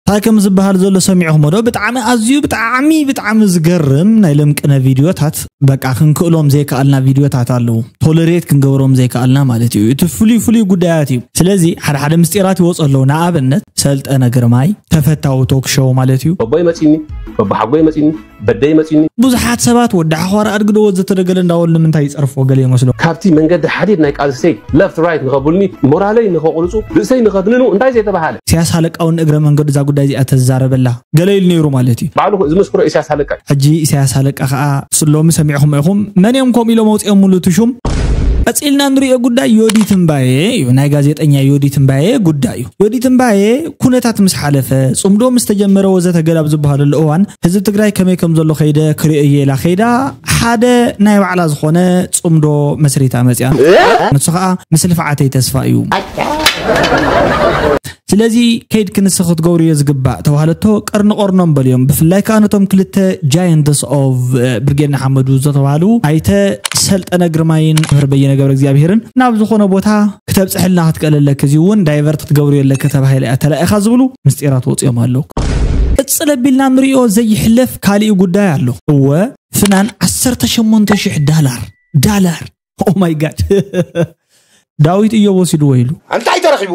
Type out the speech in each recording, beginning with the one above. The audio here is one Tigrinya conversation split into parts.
እንታይ ከም ዝበሃል ዘሎ ሰሚዕኹም ዶ? ብጣዕሚ ኣዝዩ ብጣዕሚ ብጣዕሚ ዝገርም ናይ ለምቅነ ቪድዮታት፣ በቃ ክንክእሎም ዘይከኣልና ቪድዮታት ኣለዉ። ቶለሬት ክንገብሮም ዘይከኣልና ማለት እዩ። እቲ ፍሉይ ፍሉይ ጉዳያት እዩ። ስለዚ ሓደ ሓደ ምስጢራት ይወፁ ኣለዉ። ንኣብነት ሰልጠነ ግርማይ ተፈታዊ ቶክ ሾው ማለት እዩ። በቦይ መፂኒ፣ በቦ ሓጎይ መፂኒ፣ በደይ መፂኒ። ብዙሓት ሰባት ወዲ ሓዃር ኣድግዶ ወዘተ ደገለ እንዳበሉ ንምንታይ ይፀርፎ ገለ ይመስሎ። ካብቲ መንገዲ ሓዲድ ናይ ቃልሰይ ለፍት ራይት ንኸብሉኒ፣ ሞራለይ ንኸቑርፁ፣ ርእሰይ ንኸድንኑ እንታይ ዘይተባሃለ። ኢሳያስ ሃለቃ እውን እግረ መንገዱ እዛ ጉዳይ እዚኣ ተዛረበላ ገለ ኢሉ ነይሩ ማለት እዩ። ባዕሉ ዝመስክሮ ኢሳያስ ሃለቃ እዩ። ሕጂ ኢሳያስ ሃለቃ ከዓ ስሎሚ ሰሚዕኹም ኢኹም። መን እዮም ከምኡ ኢሎም ኣውፂኦምሉ እቲ ሹም? ቀፂልና ንሪኦ ጉዳይ ዮዲት እምባየ እዩ። ናይ ጋዜጠኛ ዮዲት እምባየ ጉዳይ እዩ። ዮዲት እምባየ ኩነታት ምስ ሓለፈ፣ ፅምዶ ምስ ተጀመረ ወዘተ ገለ ኣብ ዝበሃለሉ እዋን ህዝቢ ትግራይ ከመይ ከም ዘሎ ከይደ ክሪኦ እየ ኢላ ከይዳ ሓደ ናይ ባዕላ ዝኾነ ፅምዶ መስሪታ መፅያ። ንሱ ከዓ ምስ ልፍዓተይ ተስፋ እዩ። ስለዚ ከይድኪ ንስኺ ክትገብርዮ ዝግባእ ተባህለቶ ቀርኒ ቀርኖም በልዮም። ብፍላይ ከዓ ነቶም ክልተ ጃየንትስ ኦፍ ብርጌድ ንሓመዱ ዝተባህሉ ኣይተ ሰልጠነ ግርማይን መምህር በየነ ገብረ እግዚኣብሔርን ናብ ዝኾነ ቦታ ክተብፅሕልና ክትክእል ኣለኪ፣ እዚ እውን ዳይቨርት ክትገብርዮ ኣለኪ ተባሂላ እያ ተላኢኻ ዝብሉ ምስጢራት ወፂኦም ኣለዉ። ቅፅል ኣቢልና ንሪኦ ዘይሕለፍ ካሊእ ጉዳይ ኣሎ። እወ፣ ፍናን ዓሰርተ ሸሞንተ ሽሕ ዳላር፣ ዳላር፣ ኦ ማይ ጋድ፣ ዳዊት እዮብ ወሲድዎ ኢሉ። እንታይ ተረኺቡ?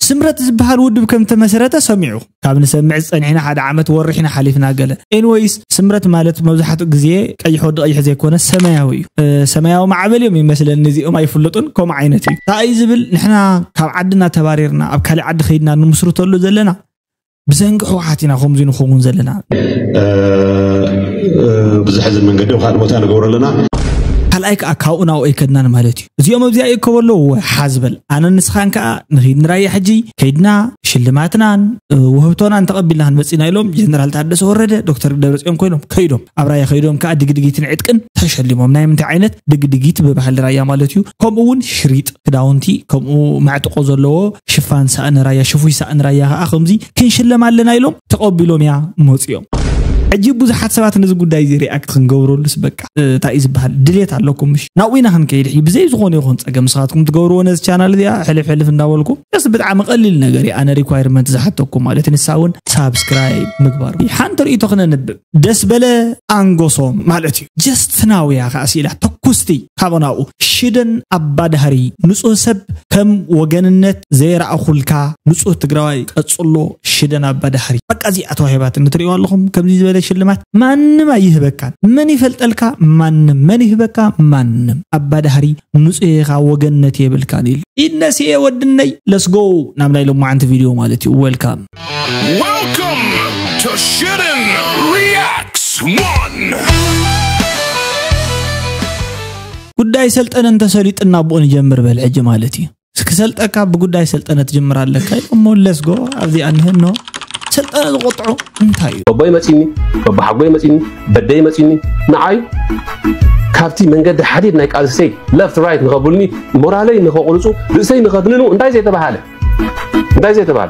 ስምረት ዝበሃል ውድብ ከም ተመሰረተ ሰሚዑ። ካብ ንሰምዕ ዝጸኒሕና ሓደ ዓመት ወርሕና ሓሊፍና ገለ። ኤኒወይስ፣ ስምረት ማለት መብዛሕትኡ ግዜ ቀይሕ ወዲ ቀይሕ ዘይኮነ ሰማያዊ እዩ። እ፣ ሰማያዊ ማዕበል እዮም ይመስለኒ፣ እዚኦም ኣይፍለጡን፣ ከምኡ ዓይነት እዩ። እንታይ እዩ ዝብል፣ ንሕና ካብ ዓድና ተባሪርና ኣብ ካልእ ዓዲ ከይድና ንምስርተሉ ዘለና ብሰንኪ ህወሓት ኢና ከምዚ ንኸውን ዘለና። እ፣ እ፣ ብዘሕዝን መንገዲ ኣብ ካልእ ቦታ ንገብሮ ኣለና። ካልኣይ ከዓ ካብኡ ናብኡ ኣይከድናን ማለት እዩ። እዚኦም ኣብዚኣ ይእከቡ ኣለዉ፣ ሓዝ በል። ኣነን ንስኻን ከዓ ንኺድ ንራያ ሕጂ ከይድና ሽልማትናን፣ እ፣ ውህብቶናን ተቐቢልና ክንመጽእ ኢና ኢሎም ጀነራል ታደሰ ወረደ፣ ዶክተር ደብረጽዮን ኮይኖም ከይዶም። ኣብ ራያ ከይዶም ከዓ ድግድጊትን ዕጥቅን ተሸሊሞም። ናይ ምንታይ ዓይነት ድግድጊት ብባህሊ ራያ ማለት እዩ። ከምኡ እውን ሽሪጥ ክዳውንቲ፣ ከምኡ ማዕጥቆ ዘለዎ ሽፋን ሳእኒ ራያ፣ ሽፉይ ሳእኒ ራያ ከዓ ከምዚ ክንሽለም ኣለና ኢሎም ተቐቢሎም እያ መፂኦም። ሕጂ ብዙሓት ሰባት ነዚ ጉዳይ እዚ ሪኣክት ክንገብረሉስ በቃ፣ እ፣ እንታይ እዩ ዝበሃል? ድሌት ኣለኩም ምሽ? ናብኡ ኢና ክንከይድ። ሕጂ ብዘይ ዝኾነ ይኹን ፀገም ንስኻትኩም ትገብርዎ ነዚ ቻናል እዚኣ ሕልፍ ሕልፍ እንዳበልኩም፣ ስ ብጣዕሚ ቀሊል ነገር እዩ። ኣነ ሪኳይርመንት ዝሓተኩም ማለት ንሳ እውን ሳብስክራይብ ምግባር። ሓንቲ ርእይቶ ክነንብብ። ደስ በለ ኣንጎሶም ማለት እዩ። ጀስት ናውያ ከዓ ሲኢላ ተኩስቲ ካብ ናብኡ ሽደን ኣባዳህሪ ንጹህ ሰብ ከም ወገንነት ዘይረኣኹልካ ንጹህ ትግራዋይ ቀጽሎ ሽደን ኣባዳህሪ። በቃ እዚኣ ተዋሂባት እንትርእዩ ኣለኹም። ከምዚ ዝበለ ሽልማት ማንም ኣይህበካን። መን ይፈልጠልካ? ማንም። መን ይህበካ? ማንም። ኣባዳህሪ ንጹህ ኢኻ፣ ወገንነት የብልካን ኢሉ። ኢነስየ ወድነይ፣ ለስጎ ናብ ናይ ሎማዓንቲ ቪድዮ ማለት እዩ። ዌልካም። Welcome to Shitten Reacts one. ጉዳይ ሰልጠነ እንተሰሊጥና ብኡ ንጀምር በል ሕጂ ማለት እዩ። ክሰልጠካ ብጉዳይ ሰልጠነ ትጅምር ኣለካ። እሞ ለስጎ ኣብዚኣ እንሄኖ። ሰልጠነ ዝቆጥዖ እንታይ እዩ? በቦይ መፂኒ፣ በቦ ሓጎይ መፂኒ፣ በደይ መፂኒ። ንዓይ ካብቲ መንገዲ ሓዲድ ናይ ቃልሰይ ለፍት ራይት ንኸብሉኒ፣ ሞራለይ ንኸቑርፁ፣ ርእሰይ ንኸድንኑ እንታይ ዘይተባሃለ? እንታይ ዘይተባለ?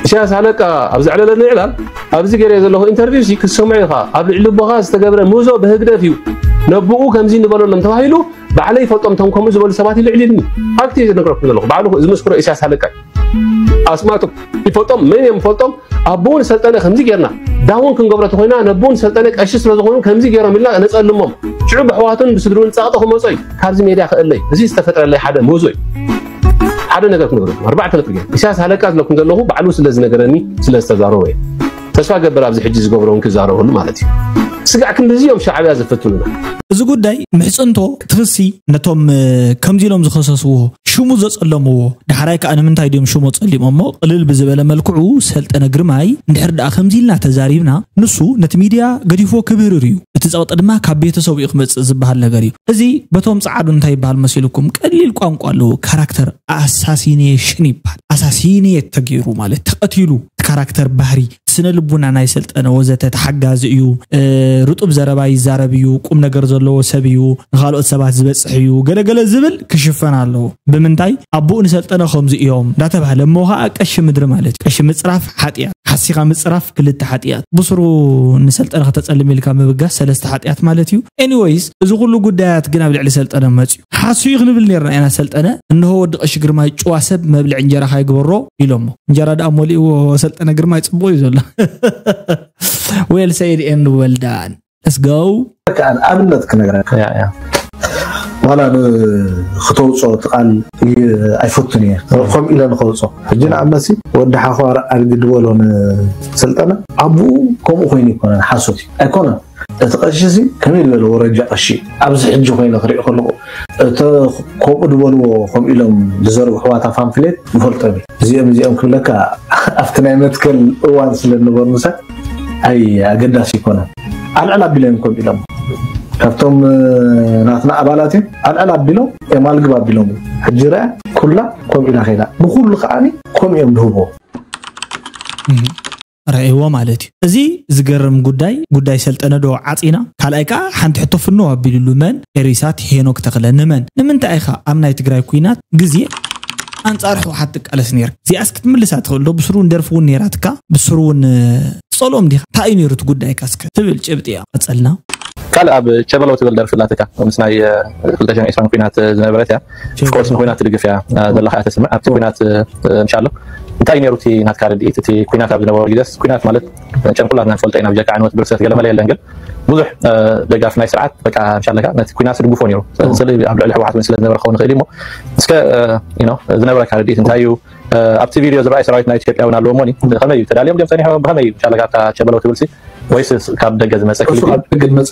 ኢሳያስ ሃለቃ ኣብ ዘዕለለኒ ዕላል፣ ኣብዚ ገይረ ዘለኹ ኢንተርቪው ሲ ክትሰምዖ ኢኻ። ኣብ ልዕሊ ኣቦኻ ዝተገብረ ምህዞ ብህግደፍ እዩ። ነብኡ ከምዚ ንበለሎም ተባሂሉ፣ ባዕለይ ይፈልጦም፣ እቶም ከምኡ ዝበሉ ሰባት ይልዕልልኒ። ኣብቲ ዝነግረኩም ዘለኹ፣ ባዕሉ ዝምስክሮ ኢሳያስ ሃለቃ እዩ። ኣስማቱ ይፈልጦም፣ መን እዮም ይፈልጦም? ኣቦኡ ንሰልጠነ ከምዚ ጌርና ዳውን ክንገብሮ ተኾይና፣ ነብኡ ንሰልጠነ ቀሺ ስለ ዝኾኑ ከምዚ ጌሮም ኢልና ነጸልሞም። ሽዑ ብኣሕዋቱን ብስድርኡን ጸቕጢ ክመጾ እዩ። ካብዚ ሜድያ ክእለይ። እዚ ዝተፈጥረለይ ሓደ ምህዞ እዩ። ሓደ ነገር ክንብለኩም፣ ኣርባዕተ ነጥቢ ገይረ። ኢሳያስ ሃለቃ ዝብለኩም ዘለኹ ባዕሉ ስለ ዝነገረኒ፣ ስለ ዝተዛረቦ እየ። ተስፋ ገብር ኣብዚ ሕጂ ዝገብሮ እውን ክዛረበሉ ማለት እዩ። ስጋዕ ክንድዚ እዮም ሻዕብያ ዝፍትኑና። እዚ ጉዳይ ምሕጽንቶ ክትኽሲ ነቶም፣ እ፣ ከምዚ ኢሎም ዝኸሰስዎ፣ ሽሙ ዘጸለምዎ፣ ዳሕራይ ከኣ ንምንታይ ድዮም ሽሙ ጸሊሞሞ? ቅልል ብዝበለ መልክዑ ሰልጠነ ግርማይ እንድሕር ደኣ ከምዚ ኢልና ተዛሪብና፣ ንሱ ነቲ ሚድያ ገዲፎ ክብህርር እዩ። እቲ ጸቕጢ ድማ ካብ ቤተሰቡ እዩ ክመጽእ ዝበሃል ነገር እዩ። እዚ በቶም ጸዓዱ እንታይ ይበሃል መሲልኩም? ቀሊል ቋንቋ ኣለዎ። ካራክተር ኣሳሲኔሽን ይበሃል። ኣሳሲኔት ተገይሩ ማለት ተቐቲሉ። እቲ ካራክተር ባህሪ፣ ስነ ልቡና ናይ ሰልጠነ ወዘተ ተሓጋዚ እዩ። እ፣ ርጡብ ዘረባ ይዛረብ እዩ። ቁም ነገር ዘለዎ ሰብ እዩ። ንኻልኦት ሰባት ዝበጽሕ እዩ። ገለገለ ዝብል ክሽፈን ኣለዎ። ብምንታይ? ኣቦኡ ንሰልጠነ ከምዚ እዮም እንዳተባህለ። እሞ ኸኣ ቀሺ ምድሪ ማለት እዩ። ቀሺ ምጽራፍ ሓጢኣት። ሓሲኻ ምፅራፍ ክልተ ሓጢኣት፣ ብስሩ ንሰልጠነ ከተፀልም ኢልካ ምብጋስ ሰለስተ ሓጢኣት ማለት እዩ። Anyways፣ እዚ ኩሉ ጉዳያት ግን ኣብ ልዕሊ ሰልጠነ መፅዩ። ሓስዩ ክንብል ነርና ኢና ሰልጠነ። እንሆ ወዲ ቀሺ ግርማይ ጭዋ ሰብ፣ መብልዕ እንጀራኻ ይግበሮ ኢሎሞ። እንጀራ ደኣ ሞሊእዎ ሰልጠነ ግርማይ፣ ፅቡቕ እዩ ዘሎ። Well said and well done. Let's go. ከኣ ኣብነት ክነግረካ። ያ ያ ዋላ ን- ክተውፅኦ እቲ ቃል ይ- ኣይፈቱን እየ። ከምኡ ኢለ ንኸውፅኦ ሕጂ ንኣመሲ ወዲ ሓዃር ኣድጊ ድበሎ ንስልጠነ ኣቡኡ ከምኡ ኮይኑ ይኮነን፣ ሓሶት እዩ ኣይኮነን። እቲ ቀሺ እዚ ከመይ ዝበለ ወረጃ ቀሺ እዩ። ኣብዚ ሕጂ ኮይነ ክሪኦ ከለኹ እቲ ከምኡ ድበልዎ ከምኡ ኢሎም ዝዘርግሕዋ እታ ፓምፍሌት ይፈልጦም እዩ። እዚኦም እዚኦም ክብለካ ኣብቲ ናይ መትከል እዋን ስለ ዝነበሩ ምሳይ ኣይ ኣገዳሲ ይኮነን። ኣልዕል ኣቢሎም እዮም ከምኡ ኢሎም ካብቶም ናትና ኣባላት እዮም ኣልዕል ኣቢሎም እዮም ኣልግብ ኣቢሎም። ሕጂ ርኣ ኩላ ከምኡ ኢላ ከይዳ ብኩሉ ከዓኒ ከምኡ እዮም ድህቦ። ረእይዎ ማለት እዩ። እዚ ዝገርም ጉዳይ ጉዳይ ሰልጠነ ዶ ዓፂና? ካልኣይ ከዓ ሓንቲ ሕቶ ፍኖ ኣቢሉሉ መን ኤሪሳት ሄኖክ ተኽለ ንመን ንምንታይ ኢኻ ኣብ ናይ ትግራይ ኩናት ግዜ ኣንፃር ህወሓት ትቃለስ ነይር? እዚኣስ ክትምልሳ ትኽእል ዶ? ብስሩ እውን ደርፊ እውን ነይራትካ ብስሩ እውን ፀልኦም ዲኻ? እንታይ እዩ ነይሩ እቲ ጉዳይካ እስከ ትብል ጭብጢ እያ። ቀፀልና። ካልእ ኣብ ቸበለው ትብል ደርፊ ኣላትካ ምስ ናይ ክልተ ሽሕን ዕስራን ኩናት ዝነበረት እያ። Of course ንኩናት ትድግፍ እያ ዘለኻ እያ ተስምዕ ኣብቲ ኩናት ምሻሎ እንታይ ነይሩ እቲ ናትካ ርድኢት እቲ ኩናት ኣብ ዝነበሩ ግዜስ ኩናት ማለት ጨንቁላትና ንፈልጦ ኢና ብጀካ ዕንወት ብርሰት ገለመለ የለን ግን ብዙሕ ደጋፍ ናይ ስርዓት በቃ ምሻለካ ነቲ ኩናት ዝድግፎ ነይሩ ስለ ኣብ ልዕሊ ህወሓት ስለ ዝነበረ ክኸውን ይኽእል እሞ እስከ ዝነበረካ ርድኢት እንታይ እዩ ኣብቲ ቪድዮ ዝረኣይ ሰራዊት ናይ ኢትዮጵያ እውን ኣለዎ እሞኒ ከመይ እዩ ተዳልዮም ድም ፀኒሖም ብኸመይ እዩ ምሻለካ ኣብታ ቸበለው ትብልሲ ወይስ ካብ ደገ ዝመፀ እሱ ክሊፕ እዩ? ካብ ደገ ዝመፀ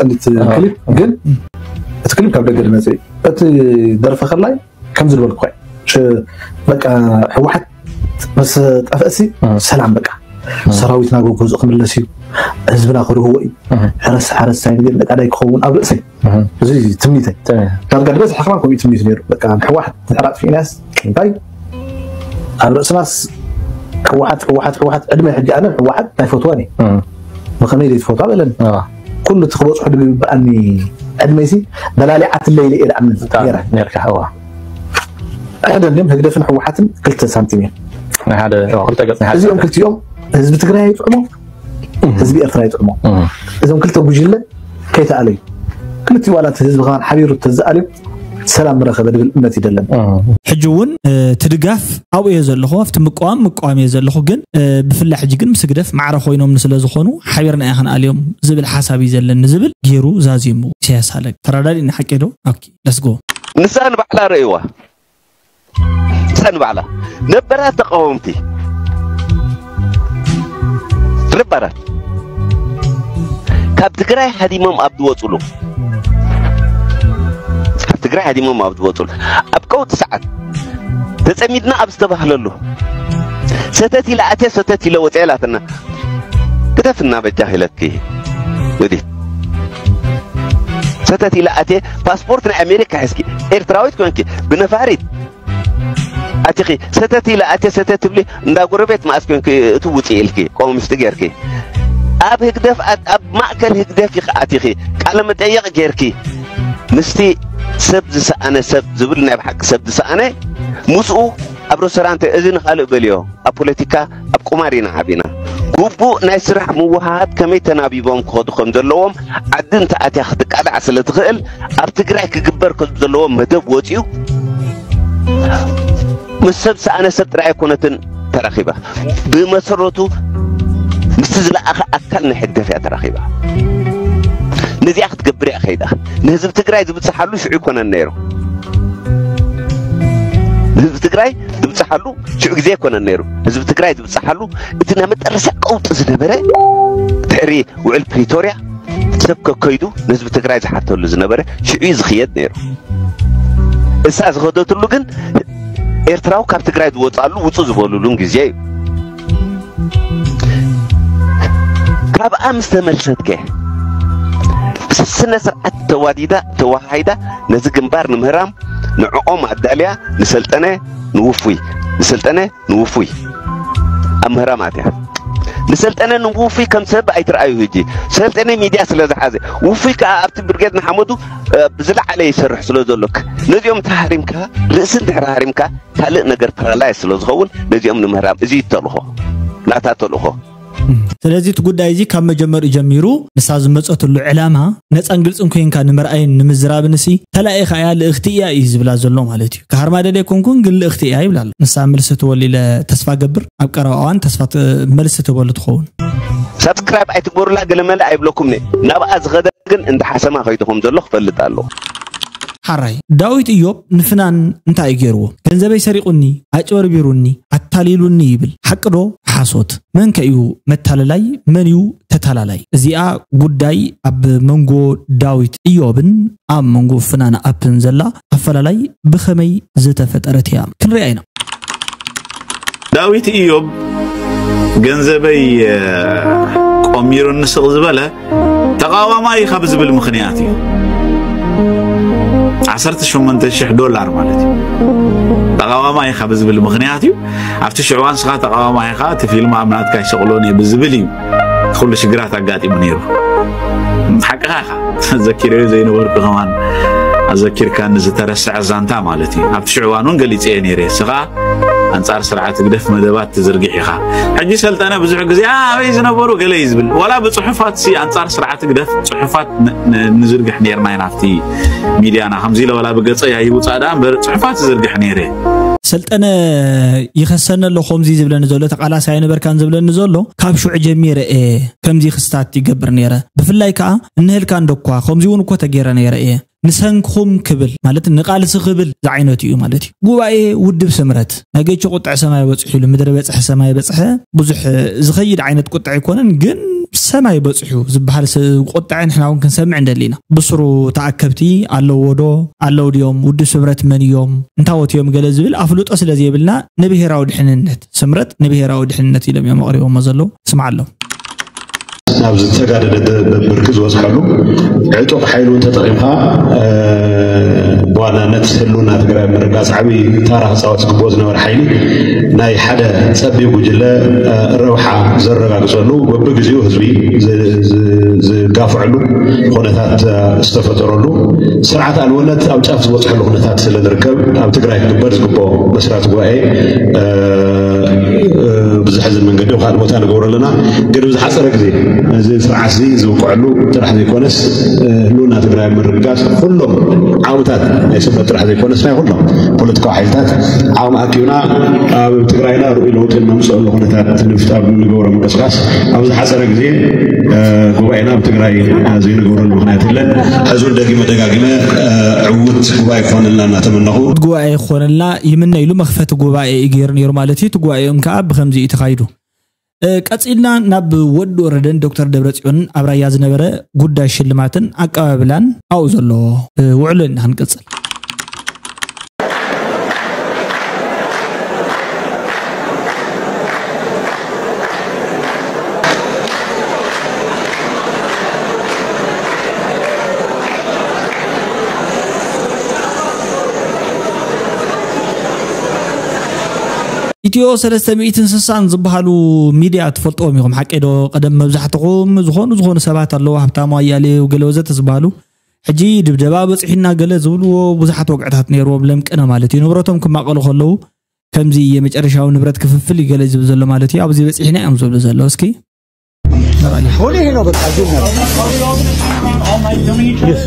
ክሊፕ ግን እቲ ክሊፕ ካብ ደገ ዝመፀ እዩ። እቲ ደርፈ ከላይ ከምዚ ዝበልኩ እዩ። ሽ- በቃ ህወሓት ምስ ጠፍእሲ ሰላም በቃ ሰራዊትና ገጎዝኡ ክምለስ እዩ። ህዝብና ክርህዎ እዩ። ሕረስ ሓረስታይ ግን ነጋዳይ ክኸውን ኣብ ርእሰይ እዚ ትምኒተይ ዳርጋ ድበዝሕ ሕኽማ ከምኡ ትምኒት ነይሩ በቃ ንሕዋሕት ድሕር ኣጥፊእናስ እንታይ ኣብ ርእስናስ ሕዋሓት ሕዋሓት ሕዋሓት ዕድመ ሕጂ ኣነ ሕዋሓት ኣይፈትዋን እየ ብኸመይ ዘይትፈትዋ በለኒ ኩሉ እቲ ክበፅሑ ድግብኣኒ ዕድመይሲ በላሊዓትለይ ኢለ እየ ድኣምን ነይረ ነርካ እዋ ሕደን ድም ህግደፍን ሕዋሓትን ክልተ ሳንቲም እዮም ናይ ሓደ ክልተ ገፅ ናይ ሓደ እዚኦም ክልቲኦም ህዝቢ ትግራይ ይጥዕሞ ህዝቢ ኤርትራ ይጥዕሞ እዞም ክልተ ጉጅለ ከይተኣለዩ ክልቲ ዋላት ህዝቢ ከማን ሓቢሩ ተዝኣልዩ ሰላም ምረኸበ ድብል እምነት ይደለን ሕጂ እውን እቲ ድጋፍ ኣብኡ እየ ዘለኹ ኣብቲ ምቋም ምቋም እየ ዘለኹ ግን ብፍላይ ሕጂ ግን ምስ ህግደፍ ማዕረ ኮይኖም ስለ ዝኾኑ ሓቢርና እያ ክንኣልዮም ዝብል ሓሳብ እዩ ዘለኒ ዝብል ገይሩ ዛዚሙ ኢሳያስ ሃለግ ተረዳዲእና ሓቂ ዶ ኦኬ ለስጎ ንሳ ንባዕላ ረእይዋ ንሳ ንባዕላ ነበራት ተቃወምቲ ነበራት ካብ ትግራይ ሃዲሞም ኣብ ዝወፅሉ ካብ ትግራይ ሃዲሞም ኣብ ዝወፅሉ ኣብ ቀውጢ ሰዓት ተፀሚድና ኣብ ዝተባህለሉ ሰተት ኢለ ኣትየ ሰተት ኢለ ወፅአ ኢላትና ግደፍና በጃ ኢለኪ ወዲት ሰተት ኢለ ኣትየ ፓስፖርት ናይ ኣሜሪካ ሒዝኪ ኤርትራዊት ኮንኪ ብነፋሪት ኣቲኺ ሰተት ኢለ ኣትየ ሰተት ትብሊ እንዳ ጎረቤት መኣስ ኮንኪ እቲ ውፅእ ኢልኪ ቆምስጢ ጌርኪ ኣብ ህግደፍ ኣብ ማእከል ህግደፍ ኢኺ ኣቲኺ ቃለ መጠየቕ ጌርኪ ምስቲ ሰብ ዝሰኣነ ሰብ ዝብል ናይ ብሓቂ ሰብ ዝሰኣነ ምስኡ ኣብ ሬስቶራንት እዚ ንኻልእ በልዮ ኣብ ፖለቲካ ኣብ ቁማር ኢና ዓቢና ግቡእ ናይ ስራሕ ምውሃሃድ ከመይ ተናቢቦም ክኸዱ ከም ዘለዎም ዓዲ እንተኣትያ ክትቃላዕ ስለ ትኽእል ኣብ ትግራይ ክግበር ከም ዘለዎ መደብ ወፂኡ ምስ ሰብ ሰኣነ ሰብ ጥራይ ኣይኮነትን ተራኺባ ብመሰረቱ ምስቲ ዝለኣኸ ኣካል ናይ ሕግደፍ እያ ተራኺባ ነዚኣ ክትገብር እያ ከይዳ ንህዝቢ ትግራይ ዝብፅሓሉ ሽዑ ይኮነን ነይሩ ንህዝቢ ትግራይ ዝብፅሓሉ ሽዑ ግዜ ኣይኮነን ነይሩ ህዝቢ ትግራይ ዝብፅሓሉ እቲ ናይ መጠረሻ ቀውጢ ዝነበረ ድሕሪ ውዕል ፕሪቶርያ ሰብ ከከይዱ ንህዝቢ ትግራይ ዝሓተሉ ዝነበረ ሽዑ እዩ ዝኽየድ ነይሩ እሳ ዝኸደትሉ ግን ኤርትራዊ ካብ ትግራይ ዝወፃሉ ውፁ ዝበሉሉን ግዜ እዩ ካብኣ ምስ ተመልሰትከ ስነ ስርዓት ተዋዲዳ ተዋሃይዳ ነዚ ግንባር ንምህራም ንዕኦም ኣዳልያ ንሰልጠነ ንውፉይ ንሰልጠነ ንውፉይ ኣብ ምህራም ኣትያ ንሰልጠነ ንውፉይ ከም ሰብ ኣይትረኣዩ ህጂ ሰልጠነ ሚድያ ስለ ዝሓዘ ውፉይ ከዓ ኣብቲ ብርጌድ ንሓመዱ ብዝለዓለ ይሰርሕ ስለ ዘሎ ነዚኦም ተሃሪምካ ርእሲ እንድሕር ሃሪምካ ካልእ ነገር ፓራላይዝ ስለ ዝኸውን ነዚኦም ንምህራም እዚ ተልእኾ ናታ ተልእኾ ስለዚ እቲ ጉዳይ እዚ ካብ መጀመሪኡ ጀሚሩ ንሳ ዝመፀትሉ ዕላማ ነፃን ግልፅን ኮይንካ ንምርኣይን ንምዝራብን ሲ ተላኢኻ እያ፣ ልእኽቲ እያ እዩ ዝብላ ዘሎ ማለት እዩ። ክሃርማ ደደ ኣይኮንኩን ግን ልእኽቲ እያ ይብላ ኣሎ። ንሳ መልሲ ትበሉ ኢለ ተስፋ ገብር፣ ኣብ ቀረባ እዋን ተስፋ ት- መልሲ ትበሉ ትኸውን። ሳብስክራይብ ኣይትግበሩላ ገለመለ ኣይብለኩም ነ ናብኣ ዝኸደ ግን እንደ ሓሰማ ከይዱ ከም ዘሎ ክፈልጥ ኣለዎ። ሓራይ ዳዊት እዮብ ንፍናን እንታይ እዩ ገይርዎ? ገንዘበይ ሰሪቑኒ፣ ኣጭበርቢሩኒ፣ ኣታሊሉኒ ይብል። ሓቂ ዶ ሓሶት? መንከ እዩ መታለላይ? መን እዩ ተታላላይ? እዚኣ ጉዳይ ኣብ መንጎ ዳዊት እዮብን ኣብ መንጎ ፍናን ኣፕን ዘላ ኣፈላላይ ብኸመይ ዝተፈጠረት እያ? ክንሪኣ ኢና። ዳዊት ኢዮብ ገንዘበይ እ፣ ቆሚሩኒ ስቕ ዝበለ ተቓዋማይ ካብ ዝብል ምኽንያት እዩ። ዓሰርተ ሸሞንተ ሽሕ ዶላር ማለት እዩ። ተቓዋማይ ካብ ዝብል ምኽንያት እዩ። ኣብቲ ሽዕዋ ንስኻ ተቓዋማይ ኢኻ፣ እቲ ፊልም ኣብ ናትካ ይሰቕሎን እየ ብዝብል እዩ ኩሉ ሽግራት ኣጋጢሙ ነይሩ። ሓቅኻ ኢኻ። ዘኪረዮ ዘይነበርኩ ከማን ኣዘኪርካኒ ዝተረስዐ ዛንታ ማለት እዩ። ኣብቲ ሽዕዋን እውን ገሊጸዮ ነይረ። ንስኻ ኣንጻር ስርዓት ህግደፍ መደባት ትዝርግሕ ኢኻ። ሕጂ ሰልጠነ ብዙሕ ግዜ "ኣ፣ ኣበይ ዝነበሩ?" ገለ እዩ ዝብል። ዋላ ብጽሑፋት ሲ ኣንጻር ስርዓት ህግደፍ ጽሑፋት ን- ን- ንዝርግሕ ነይርና ኢና ኣብቲ ሚድያና። ከምዚ ኢለ ዋላ ብገጸይ ኣይውጻእ ደኣ እምበር ጽሑፋት ዝዝርግሕ ነይረ። ሰልጠነ ይኸሰኒ ኣሎ ከምዚ ዝብለኒ ዘሎ፣ ተቓላሳይ ኣይነበርካን ዝብለኒ ዘሎ ካብ ሽዑ ጀሚረ እየ ከምዚ ክስታት ይገብር ነይረ። ብፍላይ ከዓ እንህልካ እንደኳ ከምዚ እውን እኮ ተገይረ ነይረ እየ ንሰንክኹም ክብል ማለት ንቃልሲ ክብል ዝዓይነቱ እዩ ማለት እዩ። ጉባኤ ውድብ ስምረት ናይ ገይቾ ቁጥዐ ሰማይ በፅሑ ኢሉ ምድሪ በፅሐ ሰማይ በፅሐ ብዙሕ ዝኸይድ ዓይነት ቁጥዐ ኣይኮነን፣ ግን ሰማይ በፅሑ ዝበሃል ስ- ቁጥዐ ንሕና እውን ክንሰምዕ እንደሊ ኢና። ብስሩ ተኣከብቲ ኣለዎ ዶ ኣለዉ ድዮም? ውድብ ስምረት መን እዮም? እንታወት እዮም? ገለ ዝብል ኣፍልጦ ስለ ዘይብልና ንብሄራዊ ድሕንነት ስምረት ንብሄራዊ ድሕንነት ኢሎም እዮም ኣቕሪቦሞ ዘለዉ። ስምዓሎም። ናብ ዝተጋደደ ደ- ብርኪ ዝበዝሐሉ ዕጡቕ ሓይሉ ተጠቒምካ እ፣ ብዋናነት ህልውና ትግራይ ምርጋፅ ዓብዪ ታራ ክፃወት ዝግብኦ ዝነበረ ሓይሊ ናይ ሓደ ፀቢብ ጉጅለ እ፣ ረብሓ ዘረጋግፀሉ በብግዜኡ ህዝቢ ዝ- ዝ- ዝጋፍዐሉ ኩነታት እ፣ ዝተፈጠረሉ ስርዓት ኣልቦነት ኣብ ጫፍ ዝበፅሐሉ ኩነታት ስለ ዝርከብ ኣብ ትግራይ ክግበር ዝግብኦ መስራት ጉባኤ እ፣ እ፣ ብዘሕዝን መንገዲ ኣብ ካልእ ቦታ ንገብሮ ኣለና። ግን ብዝሓፀረ ግዜ እዚ ስርዓት እዚ ዝውቅዐሉ ጥራሕ ዘይኮነስ እ፣ ህልውና ትግራይ ምርግጋፅ ኩሎም ዓቕምታት ናይ ስምረት ጥራሕ ዘይኮነስ ናይ ኩሎም ፖለቲካዊ ሓይልታት ዓቕሚ ኣኪብና ኣብ ትግራይና ርኡይ ለውጢ ነምፅአሉ ኩነታት ንምፍጣር ንገብሮ ምንቅስቃስ ኣብ ዝሓፀረ ግዜ እ፣ ጉባኤና ኣብ ትግራይ እ፣ ዘይንገብረሉ ምክንያት የለን። ሕዚ እውን ደጊመ ደጋጊመ እ፣ ዕዉት ጉባኤ ክኾነልና እናተመነኹ ጉባኤ ክኾነልና ይምነ ኢሉ መኽፈቲ ጉባኤ እዩ ገይሩ ነይሩ ማለት እዩ። እቲ ጉባኤኦም ከዓ ብከምዚ እዩ ተኻይዱ። እ፣ ቀጺልና ናብ ወዲ ወረደን ዶክተር ደብረጽዮንን ኣብ ራያ ዝነበረ ጉዳይ ሽልማትን ኣቀባብላን ኣብኡ ዘሎ እ፣ ውዕሎ ኢና ክንቅጽል። ኢትዮ ሰለስተ ሚእትን ስሳን ዝበሃሉ ሚድያ ትፈልጥዎም ኢኹም፣ ሓቀይ ዶ? ቀደም መብዛሕትኹም ዝኾኑ ዝኾኑ ሰባት ኣለዉ፣ ሃብታሙ ኣያሌው፣ ገለ ወዘተ ዝበሃሉ። ሕጂ ድብደባ በፂሑና ገለ ዝብልዎ ብዙሓት ወግዕታት ነይርዎም፣ ለምቅነ ማለት እዩ። ንብረቶም ክማቐሉ ከለዉ ከምዚ የመጨረሻዊ ንብረት ክፍፍል እዩ ገለ ዝብል ዘሎ ማለት እዩ። ኣብዚ በፂሕና እዮም ዝብሉ ዘለዉ። እስኪ ሁሌ ይሄ ነው በቃ። ዱብ ነው። Yes.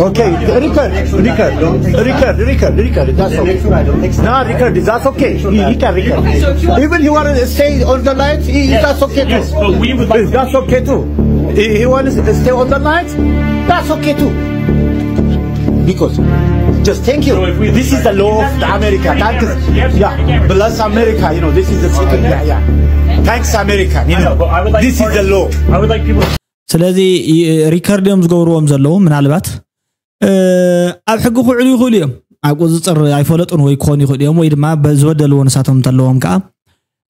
Okay, record, record, record, record, record. That's okay. Nah, record, that's okay. He, he can record. Even he wanted to stay on the light, he, that's okay too. That's okay too. He, he wants to stay on the light, that's okay too. Because just thank you. This is the law of the America. Thanks. Yeah. Bless America. You know, this is the secret. Yeah, yeah. Thanks America. You know, this is the law. ስለዚ ይ- ሪከርድ እዮም ዝገብርዎም ዘለዉ። ምናልባት እ፣ ኣብ ሕጊ ክውዕሉ ይኽእሉ እዮም። ኣብ ቁፅፅር ኣይፈለጡን ወይ ክኾኑ ይኽእሉ እዮም፣ ወይ ድማ በ- ዝበደልዎ ንሳቶም እንተለዎም ከዓ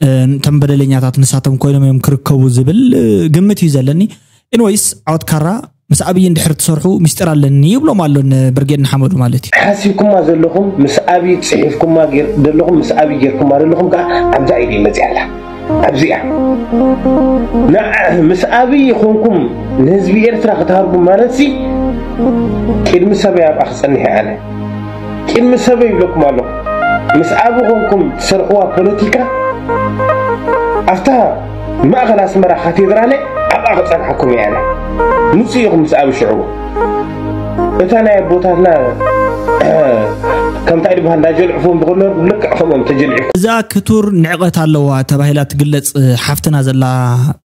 እ፣ እቶም በደለኛታት ንሳቶም ኮይኖም እዮም ክርከቡ ዝብል እ፣ ግምት እዩ ዘለኒ። ኢንወይስ ዓወት ካራ ምስ ኣብይ እንድሕር ትሰርሑ ምስጢር ኣለኒ ይብሎም ኣሎ ንብርጌድ ንሓመዱ ማለት እዩ። ሓሲብኩማ ዘለኹም ምስ ኣብይ ፅሒፍኩማ ጌር- ዘለኹም ምስ ኣብይ ጌርኩማ ዘለኹም ከዓ ኣብዛ ኢደ መፅያ ኣላ። ኣብዚኣ ንዓ ምስ ኣብይ ይኹንኩም ንህዝቢ ኤርትራ ክትሃርቡ ማለት ሲ ቅድሚ ሰበይ ኣብኣ ክፀንሕ ኣነ ቅድሚ ሰበይ ይብለኩም ኣለኹ። ምስ ኣብይ ኾንኩም ትሰርሕዋ ፖለቲካ ኣብታ ማእኸል ኣስመራ ካቴድራለ ኣብኣ ክፀንሓኩም እያ። ንሱ ኢኹም ምስ ኣብ ሽዕቡ እታ ናይ ኣቦታትና ከምታ ድበሃል እንዳጀልዕፉም ብክሎ ልክዕ ከምኦም ተጀልዒፉ። እዛ ክቱር ንዕቐት ኣለዋ ተባሂላ ትግለጽ ሓፍትና ዘላ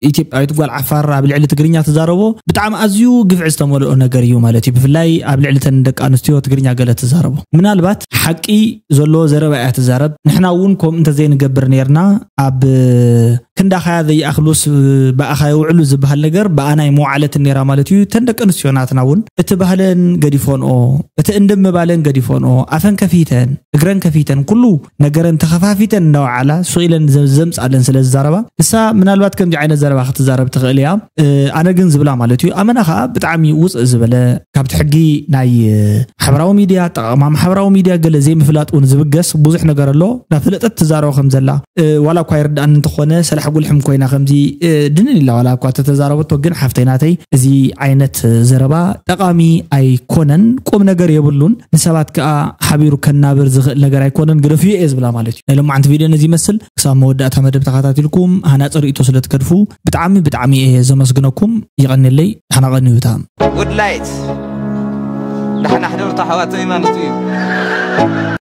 ኢትዮጵያዊት ጓል ዓፋር ኣብ ልዕሊ ትግርኛ ትዛረቦ ብጣዕሚ ኣዝዩ ግፍዒ ዝተመልኦ ነገር እዩ ማለት እዩ። ብፍላይ ኣብ ልዕሊ ተን ደቂ ኣንስትዮ ትግርኛ ገለ ትዛረቦ ምናልባት ሓቂ ዘለዎ ዘረባ እያ ትዛረብ። ንሕና እውን ከምኡ እንተዘይንገብር ነርና ኣብ ክንዳኻያ ዘይኣኽሉስ ብኣኻ ይውዕሉ ዝበሃል ነገር ብኣናይ መዋዕለት ነራ ማለት እዩ። ተን ደቂ ኣንስትዮ ናትና እውን እቲ ባህለን ገዲፎንኦ፣ እቲ እንድምባለን ገዲፎንኦ፣ ኣፈን ከፊተን እግረን ከፊተን ኩሉ ነገረን ተኸፋፊተን እናወዓላ ስቕ ኢለን ዘ- ዘምፃለን ስለ ዝዛረባ እሳ ምናልባት ከምዚ ዓይነት ዘረባ ክትዛረብ ትኽእል እያ። ኣነ ግን ዝብላ ማለት እዩ ኣመና ከዓ ብጣዕሚ ውፅእ ዝበለ ካብቲ ሕጊ ናይ ማሕበራዊ ሚድያ ኣጠቃቅማ ማሕበራዊ ሚድያ ገለ ዘይምፍላጥ እውን ዝብገስ ብዙሕ ነገር ኣሎ። ናብ ፍለጠት ትዛረቦ ከም ዘላ ዋላ እኳ ይርዳእኒ እንተኾነ ሰላሕ ጉልሕም ኮይና ከምዚ ድንን ኢላ ዋላ እኳ ተተዛረበቶ ግን ሓፍተይ ናተይ እዚ ዓይነት ዘረባ ጠቃሚ ኣይኮነን። ቁም ነገር የብሉን። ንሰባት ከዓ ሓቢሩ ከናብር ዝኽእል ነገር ኣይኮነን። ግደፍዮ እየ ዝብላ ማለት እዩ። ናይ ሎማዓንቲ ቪድዮ ነዚ ይመስል። ክሳብ መወዳእታ መደብ ተኸታቲልኩም ሃናፂ ርእቶ ስለ ትገድፉ ብጣዕሚ ብጣዕሚ እየ ዘመስግነኩም። ይቐንየለይ። ሓና ቀንዩታ። ጉድላይት ዳሕና ሕደርታ ኣሕዋተይ ማለት እዩ።